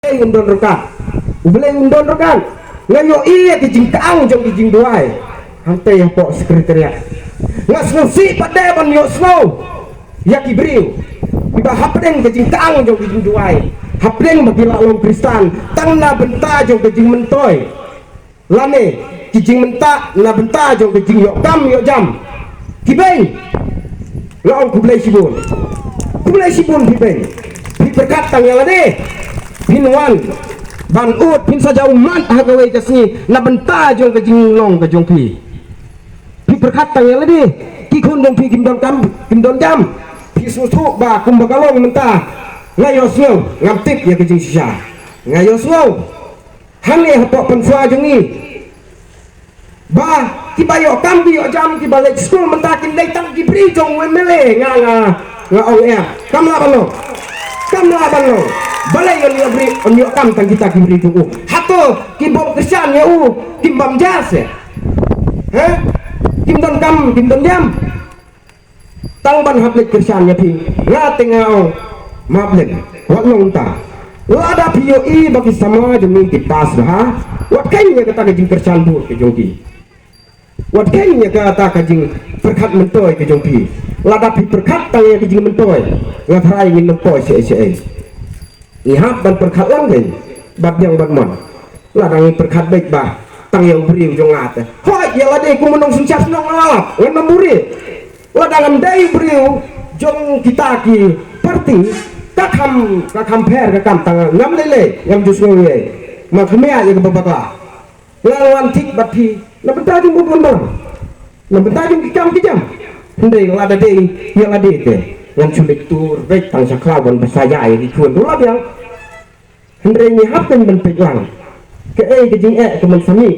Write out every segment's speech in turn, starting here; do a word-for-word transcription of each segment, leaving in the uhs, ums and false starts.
Blei un don ryngkat. U Blei un don ryngkat. Nga ïohi ïa ki jingkang jong ki jingduwai hangtei hapoh secretariat. Nga sngewsih pat de ban ïohsngew ïa ki briew kiba hapdeng ka jingkang jong ki jingduwai, hapdeng ba ki la long Khristan tang na bynta jong ka jingmyntoi lane ki jingmyntoi na bynta jong ka jingïoh kam ïoh jam. Ki beiñ, nga ong khublei shibun. Khublei shibun phi beiñ. Phi pyrkhat tang ïa lade. Phin wan ban ud, phin sa jaw mat ha kawei ka sngi na bynta jong ka jinglong ka jong phi. Phi pyrkhat tang ïa lade. Ki khun jong phi kim don kam, kim don jam. Phi sngewthuh ba kumba ka long mynta, nga ïohsngew, ngam tip ïa ka jingshisha. Nga ïohsngew hangne hapoh pynsua jong ngi ba kiba ïoh kam ki ïoh jam, kiba leit skul mynta kin dei tang ki briew jong u M L A. Nga, nga, nga ong em. Kam lah ban long. Kam lah ban long. Balei un ïoh briew, un ïoh kam tang kita ki briew jong u? Hato ki bym kyrshan ïa u kim bam ja se? Ha? Kim don kam, kim don jam. Tang ban hap leit kyrshan ïa phi. Nga te nga ong, map lem. Wat long ta. Lada phi ïohi ba ki samla jong ngi ki pass bha, wat kheiñ ïa kata ka jingkyrshan bud ka jong ki. Wat kheiñ ïa kata ka jingpyrkhat myntoi ka jong phi. Lada phi pyrkhat tang ïa ka jingmyntoi, nga tharai ngin ym poi shaei shaei. Ngi hap ban pyrkhat lang kein bad biang bad mon. Lada ngi pyrkhat beit ba tang ïa u briew jong nga te, hooid, ïa lade kum u nongsynshar shnong nga lap, ngan ym buri. Lada ngam dei u briew jong kita ki party, ka kham, ka kham pher ka kam, tang ngam lei lei, ngam ju sngew ei. Ma khmih ïa kaba bakla. Nga wan thik bad phi na bynta jong u bun bang, na bynta jong ki kam ki jam. Hynrei lada dei ïa lade te, ngan shu leit tur beit tang sha khlaw ban bsa ïa ki khun ruh la biang. Hynrei ngi hap kein ban peit lang kaei ka jingeh ka mynsiem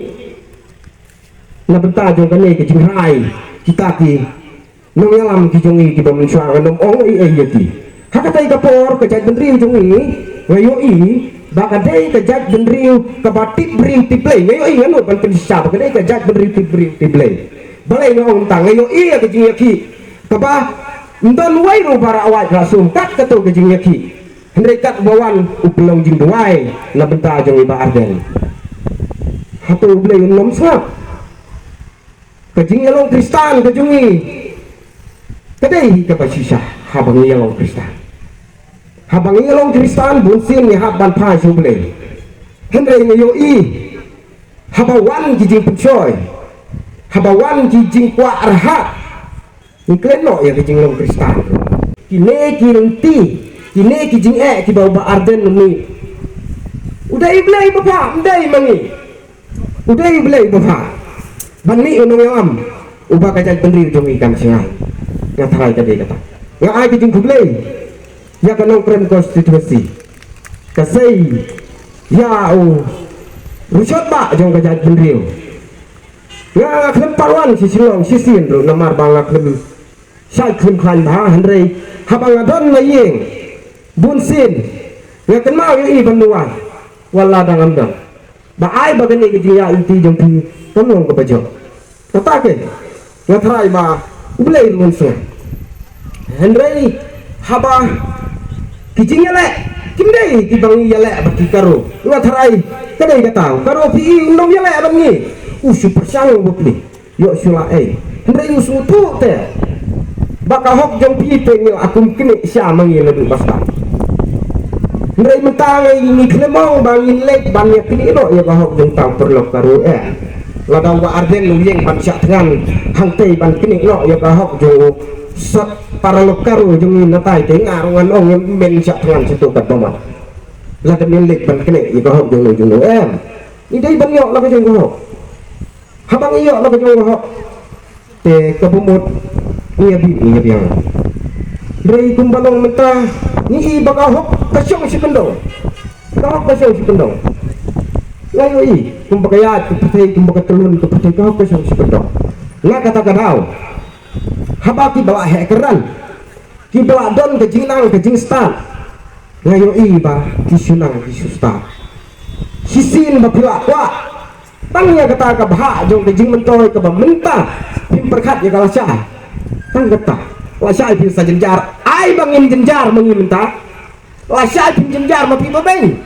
na bynta jong kane ka jingrai kita ki nongïalam ki jong ngi kiba mynshuwa, ngan ym ong ei ei ïa ki. Ha katei ka por ka jaitbynriew jong ngi, nga ïohi ba ka dei ka jaitbynriew kaba tip briew tip Blei. Nga ïohi, ngan nud ban pynshisha ba ka dei ka jaitbynriew tip briew tip Blei. Balei nga ong tang? Nga ïohi ïa ka jingïakhih kaba ym don wei ruh ba rah wait rah sum kat kato ka jingïakhih. Hynrei kat ba wan u pynlong jingduwai na bynta jong i Bah Ardent, hato U Blei un ym sngap? Ka jingïalong Khristan ka jong ngi ka dei hi kaba shisha. Haba ngi ïalong Khristan, haba ngi ïalong Khristan, bun sien ngi hap ban phai sha U Blei. Hynrei ngi ïohi haba wan ki jingpynshoi, haba wan ki jingkwah rhah, ngi klet noh ïa ka jinglong Khristan. Kine ki lynti, kine ki jingeh kiba u Bah Ardent u mih, u dei U Blei ba phah, ym dei ma ngi. U dei U Blei ba phah ban mih u nongïalam uba ka jaitbynriew jong ngi kan shngaiñ. Nga tharai ka dei kata. Nga ai ka jingkhublei ïa ka Nongkrem Constituency, ka sei ïa u Rushot Bah jong ka jaitbynriew. Nga, nga khlem pat wan sha Shillong shisien ruh namar ba nga khlem shait khlem khlaiñ bha, hynrei haba nga don na ïing bun sien nga kynmaw ïa i ban duwai. Wat la dang ngam don, ba ai ba kane ka jingïaid lynti jong phi kan long kaba jop. Kata kein nga tharai ba U Blei ruh un sngap. Hynrei haba ki jingïaleh kim dei kiba ngi ïaleh bad ki Garo, nga tharai ka dei kata, u Garo phi i un ym ïaleh bad ngi, u shu pyrshang u bapli. Ïoh shu la ei. Hynrei u sngewthuh te ba ka hok jong phi te ngi la kum knieh sha ma ngi naduh ba stad. Hynrei mynta ngi, ngi khlem ong ba ngin leit ban ïa knieh noh ïa ka hok jong uta u paralok Garo eh. Lada u Bah Ardent u ïeng ban shah thngan hangtei ban knieh noh ïa ka hok jong u sot paralok Garo jong ngi natai te nga ruh ngan ong ïa men shah thngan shato katba mat. Lada men leit ban knieh ïa ka hok jong u, jong u em. Ngi dei ban ïoh la ka jong ka hok. Haba ngi ïoh la ka jong ka hok te kaba mut ngi ïa bit ngi ïa biang. Hynrei kumba long mynta ngi i ba ka hok ka shong shi kyndong. Ka hok ka shong shi kyndong. Nga ïohi kumba ka ïaid ka pyrthei, kumba ka tyllun ka pyrthei, ka hok ka shong shi kyndong. Na kata ka daw, haba kiba la heh kyrdan, kiba la don ka jingnang ka jingstad, nga ïohi ba ki shu nang ki shu stad. Shisien ba phi la kwah tang ïa kata ka bhah jong ka jingmyntoi kaba mynta phim pyrkhat ïa ka lashai. Tang kata, lashai phin sa jynjar, ai ba ngin jynjar ma ngi mynta. Lashai phin jynjar ma phi ba beiñ.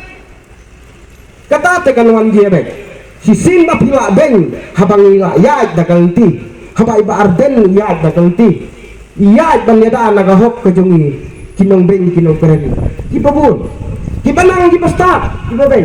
Kata te kan wan jia beit. Shisien ba phi lah beiñ haba ngi lah ïaid da ka lynti. Haba i Bah Ardent ïaid da ka lynti, ïaid ban ïada na ka hok ka jong ngi, ki nongbeiñ ki nongkren kiba bun, kiba nang kiba stad, kiba beiñ.